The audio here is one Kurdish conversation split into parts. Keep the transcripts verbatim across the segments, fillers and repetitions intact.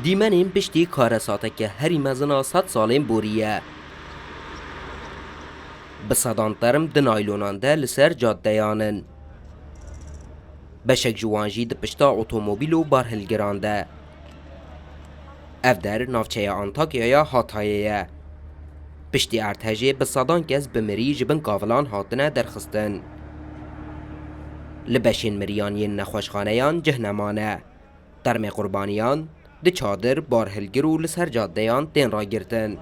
Dîmenên piştî karesateke herî mezin a sed salên borî ye. Bi sedan term di naylonan de li ser caddeyan in. Beşek ji wan jî di pişta otomobîl û barhilgiran de. Ev der navçeya Antakyaya Hatayê ye. Piştî erdhejê bi sedan kes bi mirî ji bin kavilan hatine derxistin. Li beşên miriyan yên nexweşxaneyan cih nemane. Termê qurbaniyan di çadir, barhilgir û li ser caddeyan tên ragirtin.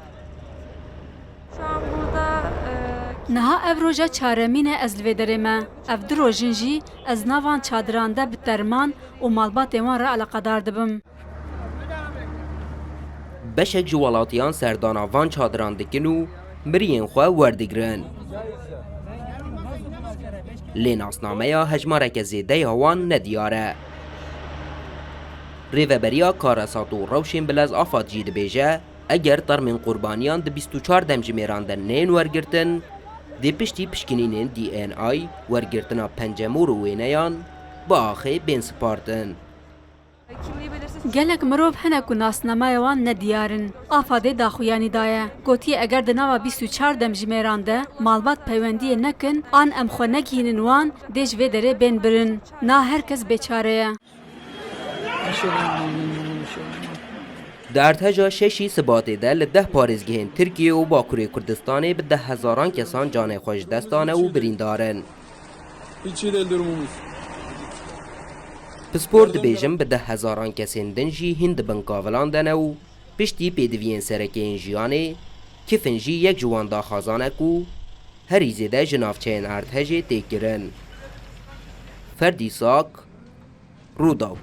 Niha ev roja çaremîn e ez li vê derê me. Ev du roj in jî ez nav van çadiran de bi terman û malbatên wan re eleqedar dibim. Beşek ji welatiyan serdana van çadiran dikin û miriyên xwe werdigrin. Lê nasnameya hejmareke zêde ya wan nediyar e. Rêveberiya Karesat û Rewşên Bilez AFAD jî dibêje, eger termên qurbaniyan di bîst û çar demjimêran de nên wergirtin, dê piştî pişkinînên D N A wergirtina pencemor û wêneyan bi axê bên spartin. Gelek mirov hene ku nasnameya wan nediyar in. AFADê daxuyanî daye. Gotiye eger di nava bîst û çar demjimêran de malbat peywendiyê nekin an em xwe negihînin wan, dê ji vê derê bên birin. Na her kes bêçare ye. Di erdheja şeşî Sibatê de li deh parêzgehên Tirkiye û Bakurê Kurdistanê bi deh hezaran kesan canê xwe ji dest dane û birîndar in. Hiç iyi değil durumumuz. Pispor dibêjin bi deh hezaran kesên din jî hîn di bin kavilan de ne û piştî pêdiviyên sereke yên jiyanê, kifin jî yek ji wan daxwazan e ku herî zêde ji navçeyên erdhejê tê kirin. Ferdî Sak, Rûdaw.